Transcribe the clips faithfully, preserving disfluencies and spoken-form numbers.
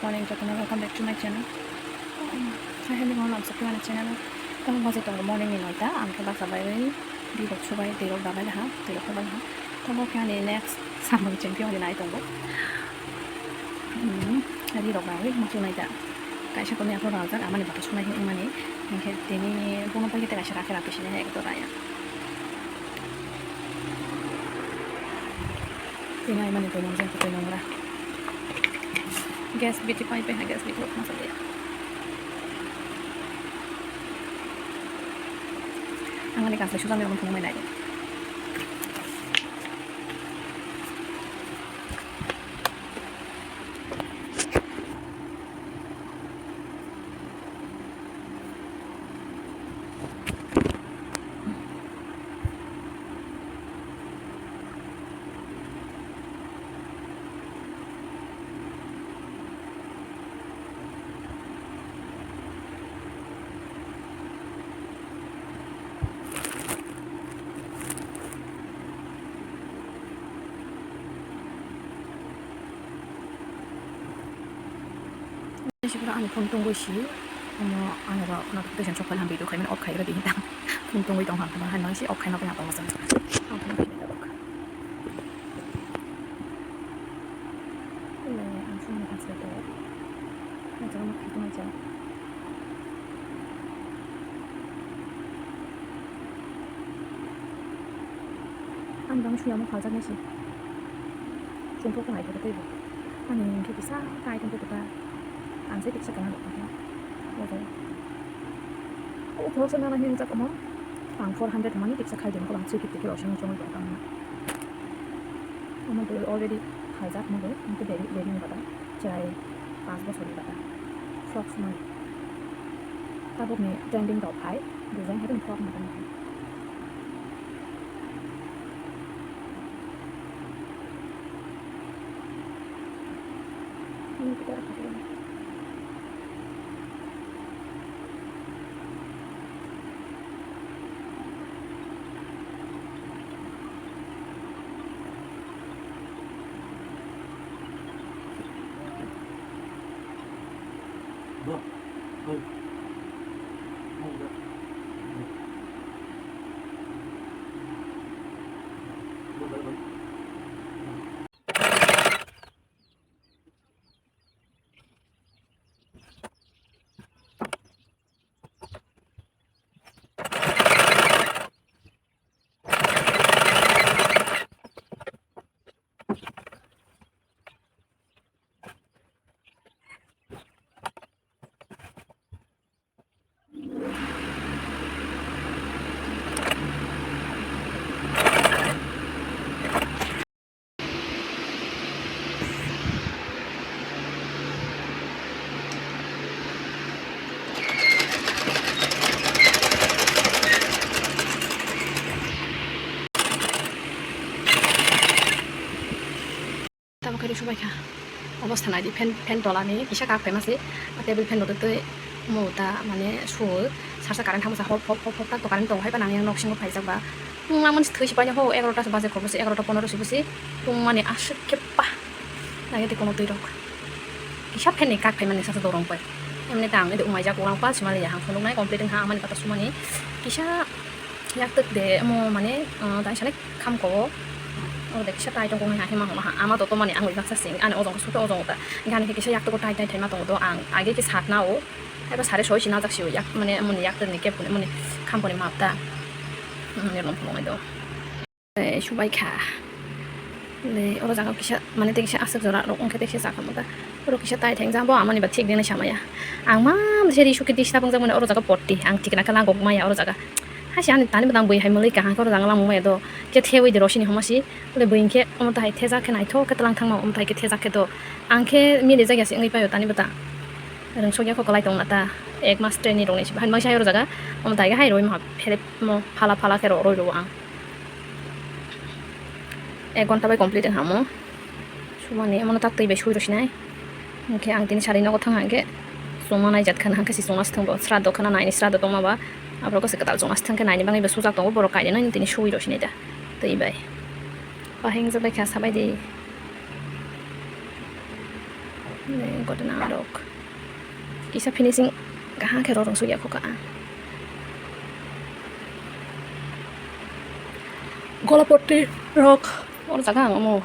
Morning, jotono welcome back to my channel. Saheli mo lamsa tu ani channel. Tamo baje tongo morning ni noita, ang khe basa bai bai, di rok subai, di rok dabai laha, di rok khabai laha. Tamo khe ani next samung chengpi hori nai tongo. Hmm, di rok dabai mo sunai ta. Kaisa koni apo rajak amani bata sunai hin mani. Hingkhe tini bono pai khe kaisa rakhe rakhe sini ek dora ya. Tini ai mani twi nwngjak twi nwngra. Gas biti pai pai ha gas biti rok masa dia. Ang ani kansai sujan rok thung mai nai. Ani phone tongwi si, omo ani rok notification sok phai ham video khaimani off khai rw di hinta. Phone tongwi tong ham, hai nang si off khaima pai ham tong masa. Ang phone khaina rok. Ang phone khaina rok. Ang phone khaina rok. Ang bang suya mo khaljak nai si. Chwng phok nai thok tei bo. Ani hwnkhe kisa kai tong khe ta. Ang se tiksa kana rok tong khe. Obo. O khoroksa nana hingjak omo. Ang four hundred mani tiksa khai di, ang three fifty khe rosing chongwi tong tang. Omo bo already khaijak mo bo, ang khe ready, ready ni bata. Chwrai panch bochor ni bata. Frock sumani. Tabuk ni trending rok hai, design hai frock mata mata. Tabuk khe rw subai kha. Obostha nai di, fan, fan tola ni kisa kak phaima se, table fan rok twi twi omo ta mane su, sarsa current thangma sa hop hop hop hop tak to current tongo, hai phano ang yang nok singo phaijak ba. Wng mani thwi se painw ho, egarota se baje, khoroksa egarota ponero se bosi, wng mani aswk khe pa. Nai di kono twi rok. Kisa fan ni kak phaimani sasa dorong pai. Emni ta ang ede wng maijak, wng pa sima liya, hang phunuk nai complete wng kha, amani kata sumani. Kisa yak tuk de, omo mane, ah, tai sani. Khamko o. Oro de kisa tai tongkong hai hima homa ha. Ama to tomani ang ujak sa sing. Ani ojong suto ojong ta. Gani khe kisa yak toko tai tai tai ma tongo do ang. Age khe satna o. Eba sare soi sina jak si o yak mane muni yak ni kep muni khamko ni map ta. Muni lom phungo do. Eh, subai kha. Le oro jaga kisa mane te kisa aswk jora rok ongkhe te kisa sakha mata. Oro kisa tai theng jang bo amani ba thik dene samaya. Ang ma se ri suki dista bang jang mane oro jaga potti. Ang thik na kala gok maya oro jaga. Hai se ani tani bwtang bui hai mwlwi kaham khe oro jangla mungmaya do. Khe thewi de rosini homa si. Ode bui hinkhe omo tai thejak khe naithok khe twlang thangma omo tai khe thejak khe do. Ang khe mili jagya se wngwi paio tani bwtang. Rwngsokya kho kwlai tongna ta. Ek mas train ni rwngni se. Hai mangsa hai oro jaga. Omo tai khe hai roi ma pherep mo phala phala khe ro roi rwo ang. Ek ghonta bai complete wngkha omo. Sumani omono tak twi bai sui rw sinai. Hwnkhe ang tini sari nogo thang hwnkhe chuma naijak khana, hwnkhe se chuma se thangbo sraddho khana naini sraddho tongma ba. Aborok se kwtal chuma se thangkhe naini bagwi bo sujak tongo, borok kainwi nw tini sui rw sinai da twi bai. Bahai wngjak bai kha sabai di. Gotna rok kisa finishing kaham khe rw rw sukya kho ka. Golapotti rok oro jaga ang omo.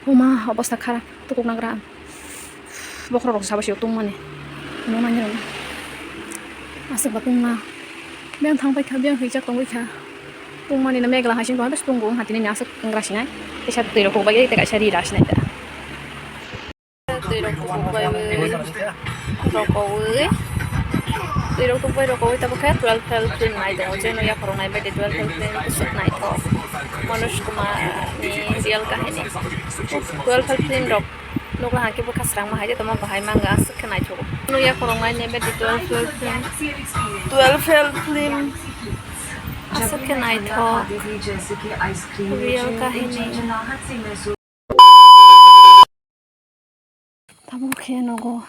Oma obostha kharap, tukuk nagra ang. Bokhorok rok sabo se tongmani. Ano nani rok. Aswk ba tongma. Biyang thang paikha, biyang hwijak tongwi kha. Tongmani no megla hai sing tongma bes tongo, hati nini aswk wngra sinai. Tesa twi rok kok bai tei kaisa ri ra sinai da. Twi rok kok bai wi. Rokowi. Twi rok kok bai rokowi tabo khe twelve fail film nai tongo. Jeno yakhorok nai bai de twelve fail film bwswk naithok. Manoj Kumar ni real kahini. Twelve fail film rok. Nukla hake bwkha swrangma hai de tongma bahai manga aswk khe naithogo. Nukya khoroknai nebe di twelve fail film. Twelve fail film. Aswk khe naithok. Real kahini. Tabuk khe nogo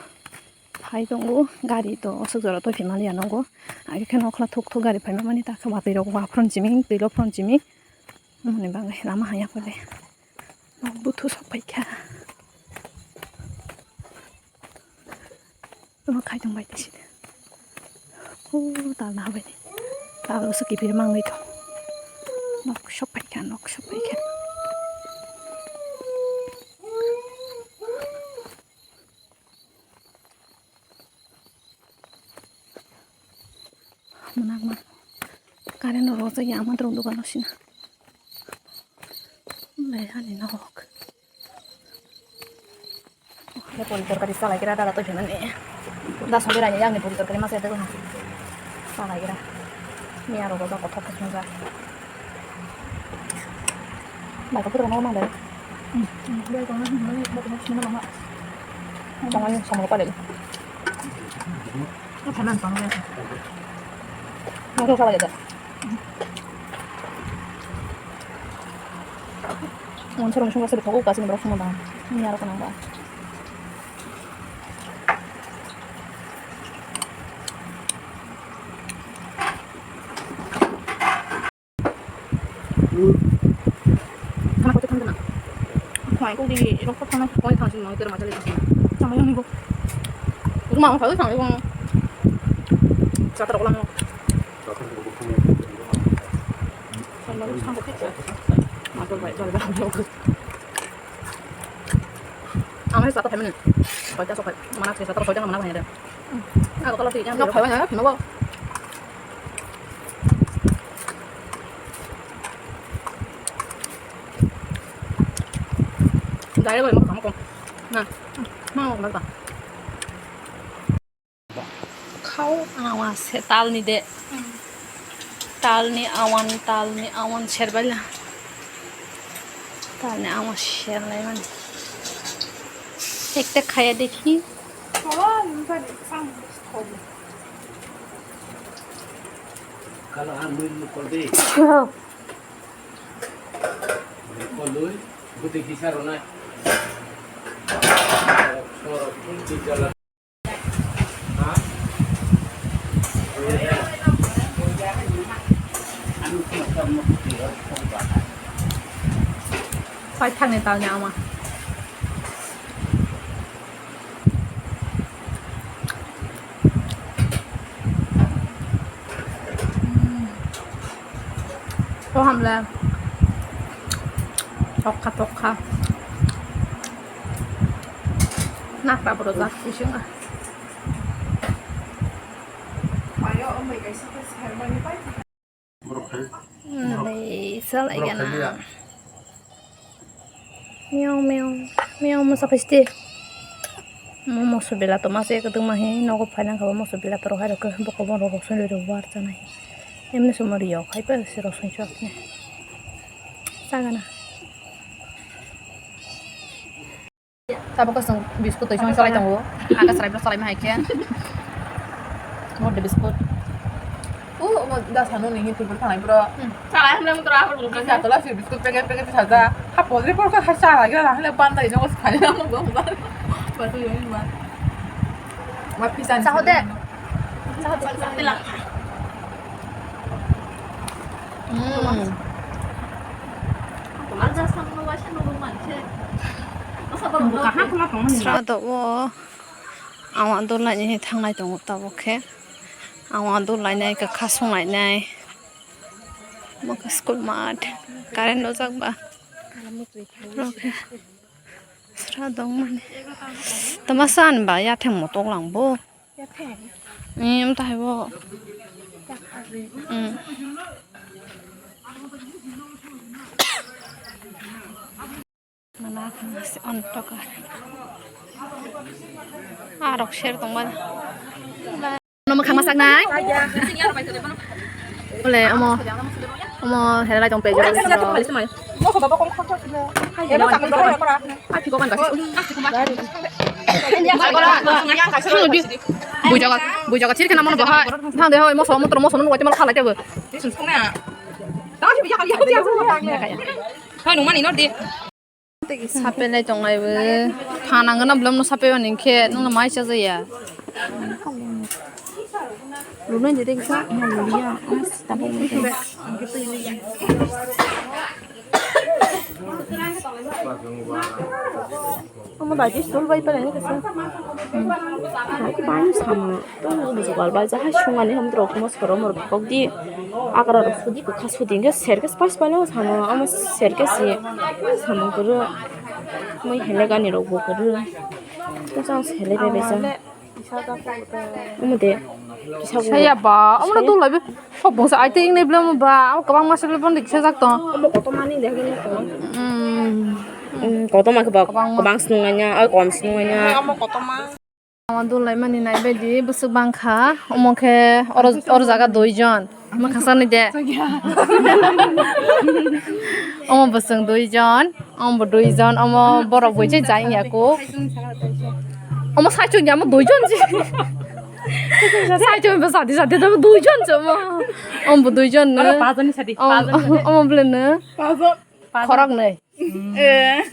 phai tongo gari to aswk jora twi phimani ya nogo. Age khe nokhla thuk thuk gari phaima mani ta khe watwi rok wa phron chiming twi lo phron chiming. Moni bagwi lama haya kole. Nok buthu sok paikha. Tamo khai tong bai tisi. O tal na bai. Tal o suki bir mangwi tong. Nok sok paikha, nok sok paikha. Mwnakma. Current rok rojak ya ama drong dogan o sina. Lai hani nok. Ani puri torkari salai kira dada toi phimani. Da songi rani yang ni puri torkari masa itu. Salai kira. Ni aro rojak kothok khasmajak. Mai ko pura mau mang dai. Hmm. Dia ko nang mau mau mau mau. Tong ayo sama ko pale. Ko phanan tong ayo. Mau ko pale da. Ang sorong sungka sori thogo kasi ni borok sungma bang. Ni aro kanang ba. Khana kote thang kana. Khwai ko di rok thang na khwai thang sing no ter ma chale thang. Sama yang ni bo. Ruma ang thang thang ko. Sa ta rok lang. Ang sa ta phaimani. Soita sokai. Mana sisa ta soita mana bhai ada. Aku kalau tidak. Nok phaiwa na, phaiwa. Dai bai mo kam ko. Na. Ma ko ta. Khao awa se talni de. Talni awan, talni awan serbaila. Talni awan serlaimani. Ekta khaya dekhi. Kalo ang mui mui kol de. Kol lui, buti kisa rona. Sorok pun di jalan. Paithakni talni ama. Kohamle. Tokka tokka. Nakra boro jak bising ah. Bai salai gana. Meow meow meow mosa pasti. Mo moso bela to masa ekdom mahi nogo phaina kabo moso bela to rohai rok bokol bokol rok soi rok war chanai. Emni somo riyo khai pa se rosoi chok ne. Sagana. Tabuk chwng biscuit twi song salai tongo. Aka salai bwrw salai ma hai khe. Mode biscuit. O omo da sanu ni hintu bwrw thanai bwrw. Salai hamle mutro aphuru. Kisa tola si biscuit packet packet saja. Ha podri por ka ha salai ga hale banda ino ko salai na mo go ba. Ba tu yo ni ba. Wa pisa ni. Sahode. Sahode. Hmm. Ang ja sangno waisa nugwi mankhe. Sra do o. Ang dol lainai thanglai tongo tabuk khe. Ang dol lainai, kwkha song lainai. Omo khe school math. Current rwjak ba. Rok khe sra dong mani. Tama san ba yatheng motok lang bo. Em, tahai bo. Em. Mana khana se on toka. Ah, rok share tong ba. Ono mwkhang masak nai. Ole, omo. Omo helai tong pejo. Bujaga, bujaga, sir kena mono bahai. Thang de hoi, moso, motro, moso, nung wajah malah khalai tebo. Hoi, nung mani, nor di. Sapelai tonglai bo. Phanang gana belum no sapelai ni khe, nung no mai cha jaya. Lunai de de kisa, ma luya. As, tabuk. Omo daji stool bai pala ni kasa. Hmm. Daji bai sama. Tong buji bal bai jahai sungani ham drok mo soro mor kok di. Agra rok sudi ko kha sudi nge serkes pas pala sama. Omo serkes ye. Sama kuru. Moi hele gani rok bo kuru. Kasa hele be be sa. Omo de. Kisa bo. Saya ba, omo na dulai be. Kok bangsa ai te ingnai bla mo ba. Amo kabang masa bla bon de kisa jak tong. Omo koto mani de gini ko. Hmm. Hmm, koto ma ke ba. Kabang ma. Kabang snung nanya, ai kom snung nanya. Omo koto ma. Ama dulai mani nai baidi bwswk bangkha. Omo khe oro, oro jaga dui jon. Mwkhang sanwi de. Omo bwswng dui jon, omo bo dui jon, omo borok buiche jai ya ko. Omo saichung ya, omo dui jon si. Saichung bo sadi sadi to dui jon se omo. Omo bo dui jon no. Oro pajani sadi, pajani sadi. Omo bwle no. Pajon. Khorok nai. Eh.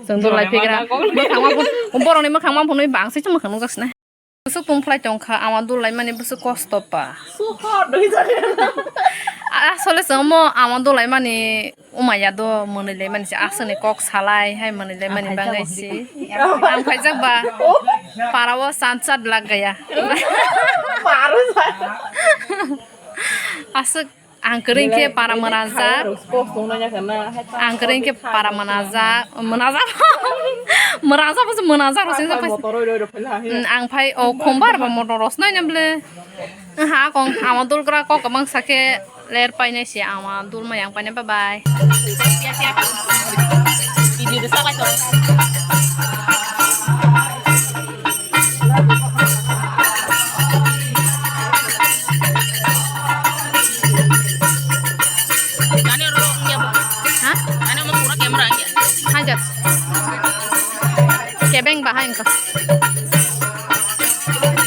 Chwng dulai phigra. Mwkhang ma phun, borokni mwkhang ma phunwi bangsi chwng mwkhang nukjak sinai. Bwswk tong phlai tongkha, ama dulai mani bwswk kosto pa. Asole chwng omo ama dulai mani umaya do mwnwi lai mani se aswkni kok salai hai mwnwi lai mani bangai si. Ang phaijak ba para o sansat lag gaya. Aswk. Ang kwrwi khe para mwnajak. Ang kwrwi khe para mwnajak. Mwnajak. Mwnajak bo se mwnajak rw sing jak. Ang phai o khumbar ba motor rw snai na bwle. Ha kong ama dulgra kok kwbang sakhe ler painai se ama dul ma yang painai, bye bye. Ha? Hajar. Kebeng bahai engko.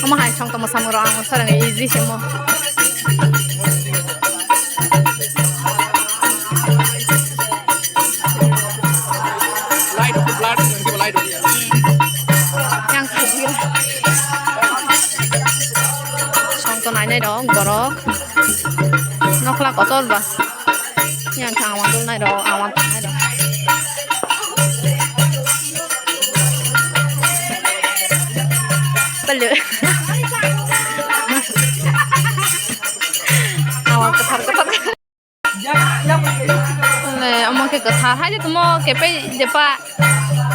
Omo hai song tongmo samung rok ang sarang easy se mo. Yang khaji. Song to nainai rok borok. Nokla kotor ba. Yang kha awan dol nai rok, awan nai rok. Bale. Awan kwthar kwthar. Le, omo khe kwthar hai de tumo kepei jepa.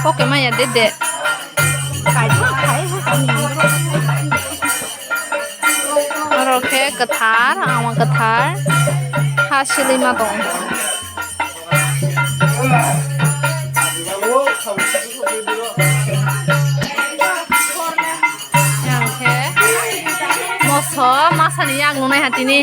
Kok kemaya de de. Oro khe kwthar, ama kwthar. Ha silima tong. Yang khe moso masani yak nunai hatini.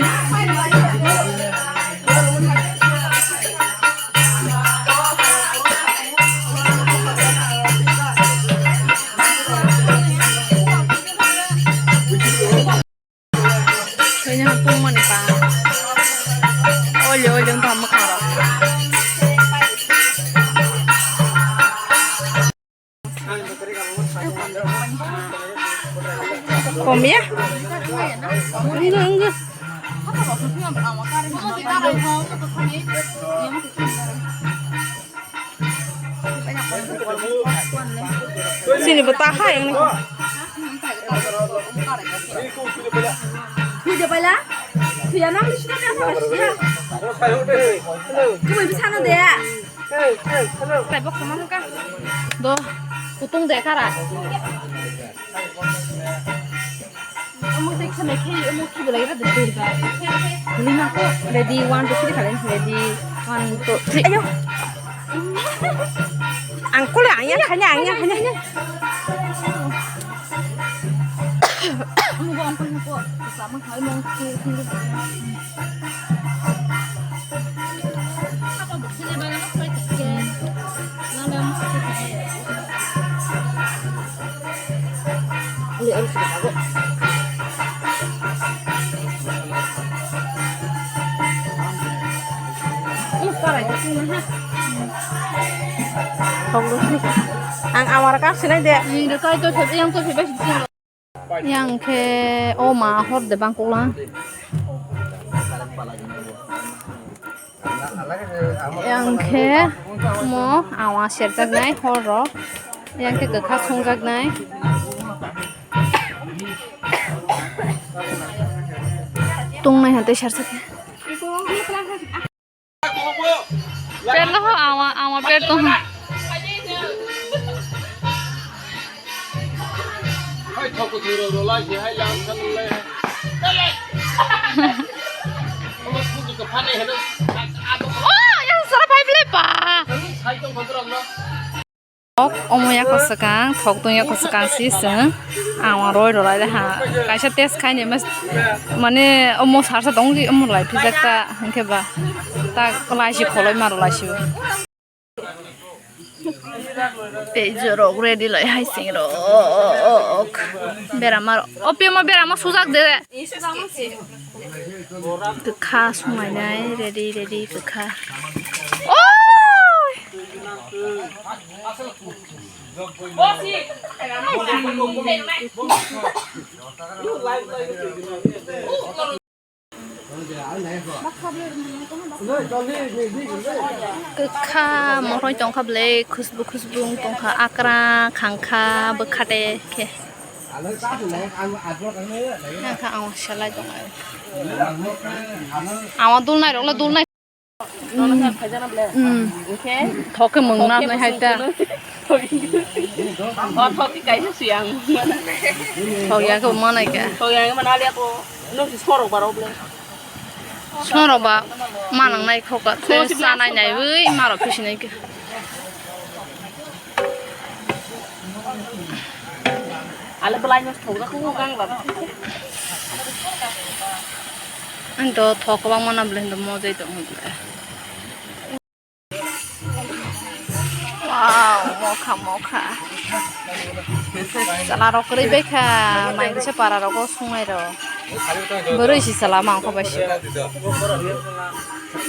Khaina tongmani pa. Olio, olio, wngkha mwkhang rok. Komya? Wngkha, wngkha. Sini bo ta hai ang. Thui de bala. Thui ya nang sini kan sama sini. Kau ibu sana deh. Tei bok tongma hwnkha. Do, kutung de kara. Omo tei khwlai khe, omo khibi lai ra de tei ba. Lima ko, ready, one, two, three khalai, ready, one, two, three. Ayo. Ang kule, ang ya khanya, ang ya khanya. Omo bo ang kule ko, sama khai mo, khibi, khibi. Ang awar kar sinai de. Yang khe o ma hor de bang kuklang. Yang khe mo awa serjaknai hor rok. Yang khe kwkha songjaknai. Tongnai hwnkhe sersa khe. Perlo ho awa, awa perto ho. Oh, yang salah five lepa. Thok omo yako swkang, thok tong yako swkang si chwng. Ang roi rwlai le ha. Kaisa test khai ni mas-, mane omo sarsa tong di omo lai phijak ta hinkhe ba. Ta lai si kholoi ma rwlai si bo. Tei jorok ready lai hai sing rok. Berama rok. Opi omo berama sujak de. Kwkha songlainai, ready, ready, kwkha. Oi! Kwkha, mohoi tongkha bwlai, khusbu khusbu wng tongkha, akra, khangkha, bwkhate khe. Ang kha, ang selai tong ai. Ang dulnai rok le dulnai. Thok khe mung na nai hai ta. Thok ya khe manai kha. Thok ya khe manai ya ko. Nung si sorok baro ble. Sorok ba manang nai khok ka. Sanai nai wi marok pisi nai khe. Ale belai no thok da khu gang ba. Ang to thok bang mana belai to mojai to. Wow, mokha, mokha. Chwla rok kwrwi bai kha, mai kisa para rogo sungnai rok. Bwrwi si chwla mangkha bai si.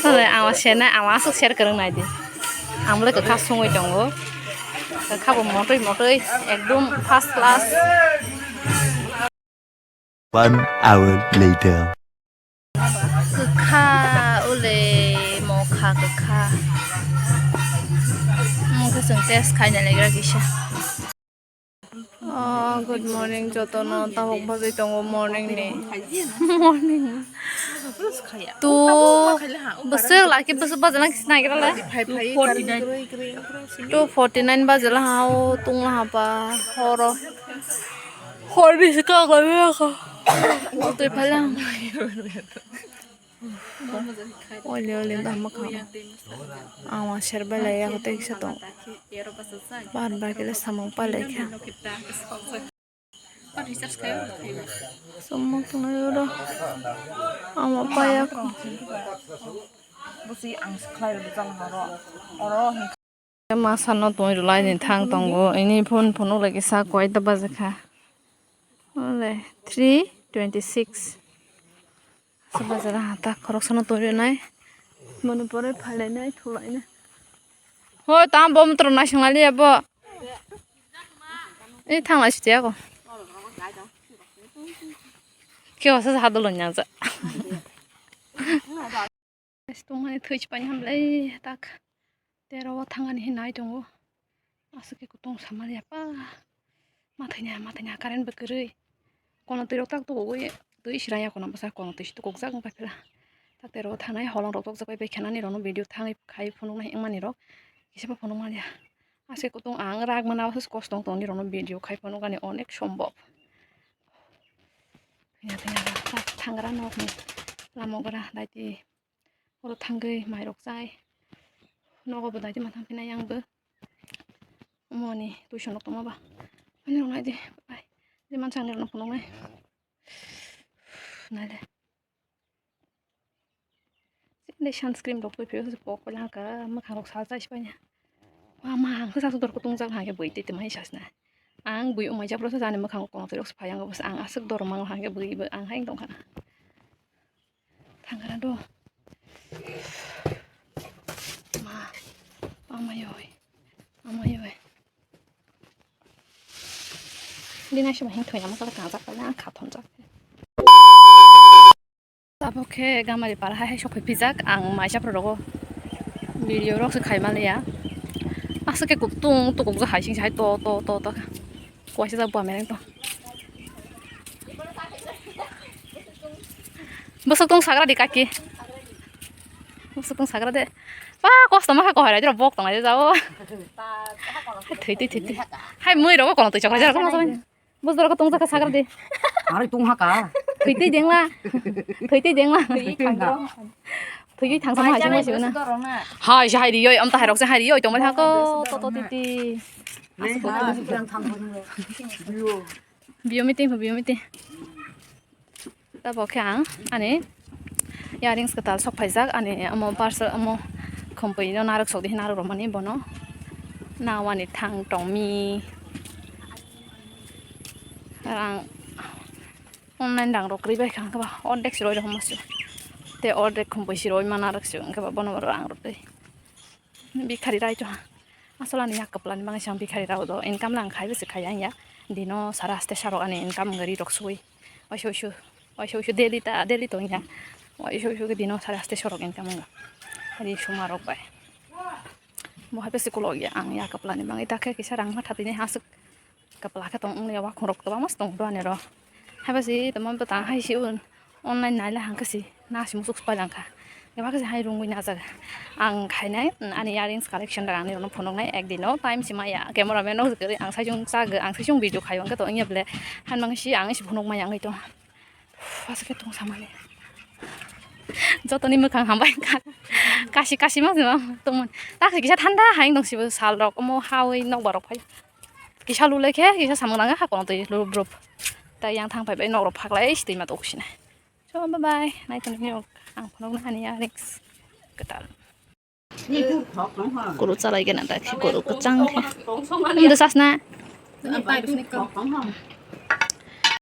Ang senai, ang aswk ser kwrwng nai di. Ang bwlai kwkha sungwi tongo. Kwkha bo motwi motwi, ekdum first class. One hour later. Kwkha, ule mokha kwkha. Mokha chwng test khaina legra kisa. Oh, good morning, jotono tabuk bagwi tongo morning ni. Morning. Tu bwswk laki bwswk bajana kisa nagira le. Two forty nine bajala ha o tungla ha ba horo. Hor bisi kok lai ya kha. Twi phalang. Oli oli da ma kha. Awa ser bai lai ya kha tei kisa tong. Bar bar kele samung pai lai kha. Samung tong lai ro. Ama pai ya kha. Busi ang khlai ro jang horo. Oro. Masa no tongwi rwlai ni thang tongo. Ini phone phunuk lagi sa koi ta bajakha. Ole three twenty six. Sa bajara hata khoroksa no tongwi rwnai. Moni pore phalai nai thulai nai. Hoi tam bom tro naising lali abo. Ini thang lai siti ako. Khe wasa sa hadol nyang ja. Tongmani thwi chipani hamlai tak. Tero o thangani hinai tongo. Aswk khe kutung samani apa. Mathanya, mathanya current bo kwrwi. Kono twi rok tak tukugwi twi siraya kono bwsa kono twi si tukukjak wngkha phela. Tak tei ro thangnai holong rok tokjak bai bai khenani rokno video thangwi khai phunuknai wngmani rok kisa bo phunuk manya. Aswk kutung ang rak mana aswk kosto wng tongni rokno video khai phunukani onek sombop. Thanya thanya tak thangra nokni lama gra daiti. Oro thangwi mairok chai. Nogo bo daiti ma thang phinai ang bo. Moni tuition rok tongma ba. Ani rok nai di. Bai. Di mansa ani rok phunuk nai. Nai de. Sini sunscreen rok twi phio se pok pai lang ka. Mwkhang rok sal chai si pai nya. Wa ma ang sa sa dor kutung jak ha ke bui twi twi mai sas na. Ang bui umai jak rok sa jani mwkhang kono twi rok sa phai ang bwsa ang aswk dor mang ha ke bui bo ang hai tong kha. Thangkara do. Ma, amayoi, amayoi. Dina sima hing thoya makala kajak kala ang khathon jak. Tabuk khe Gamari para hai hai sok phai pijak ang maisa pro rogo. Video rok se khai maliya. Aswk khe kutung tukuk jak hai sing hai to to to to. Kuaisa jak bua mereng to. Bwswk tong sagra di kaki. Bwswk tong sagra de. Pa kosto ma kha kohai rai bok tong ai jao. Hai thwi twi thwi twi. Hai mui rogo kono twi chokra jara kono sabai. Bus dora ko tong jaka sagra de. Ari tong haka. Thwi twi dengla. Thwi twi dengla. Thwi twi thangsa ma hai sing ma sing na. Hai hai ri yoi am ta hai rok se hai ri yoi tong mai ha ko to to twi twi. Bio meeting, bio meeting. Tabok khe ang ani earrings kwtal sok phaijak, ani omo parcel omo khumpui no narwk sok di narwk rwmani bono nawani thang tongmi rang online rang rok kwrwi bai kha, hwnkhe ba ordek se roi rw masa tei ordek khumpui se roi ma narwk se, hwnkhe ba bono rang rw twi. Bikhari rai to ha. Asol ani yak kwplani bagwi se ang bikhari rao do income lang khai bwse khai ya. Dino sara haste sarok ani income wngwi ri rok sui. Waisa waisa, waisa waisa daily ta, daily to ya. Waisa waisa khe dino sara haste sarok income wngwi. Ri suma rok bai. Bo hai bwse kolok ya ang yak kwplani bagwi ta khe kisa rang ma thatini haswk. Kwpla khe tong wngya, wakhungrok kwbangma se tong do ani oro. Haiba se tongma bwtang hai se un online naila hangkhe se na se muchuk se pailangkha. Khe bakhe se hai rungwi najak. Ang khainai ani earrings collection rang ani rokno phunuknai ekdino time se maya camera man no kwrwi ang saichung chagwi ang saichung video khaio hwnkhe to wngya bwle. Hanmang se ang se phunuk maya wngwi tong. Aswk khe tong samani. Jotoni mwkhang hambai wngkha. Kasi kasi ma se ma tongmani. Tak se kisa thanda hai wng tong sibo sal rok omo hawi nokbar rok phai. Kisa lulai khe kisa samung nangya ha kono twi lurup rup. Tai yang thang phai bai nok rok phaklai si twi ma tok sinai. So bye bye. Nai tong ni ang phunuk nani ya next kwtal. Guru chalai gana da khe guru kwchang khe. Nung de sas na.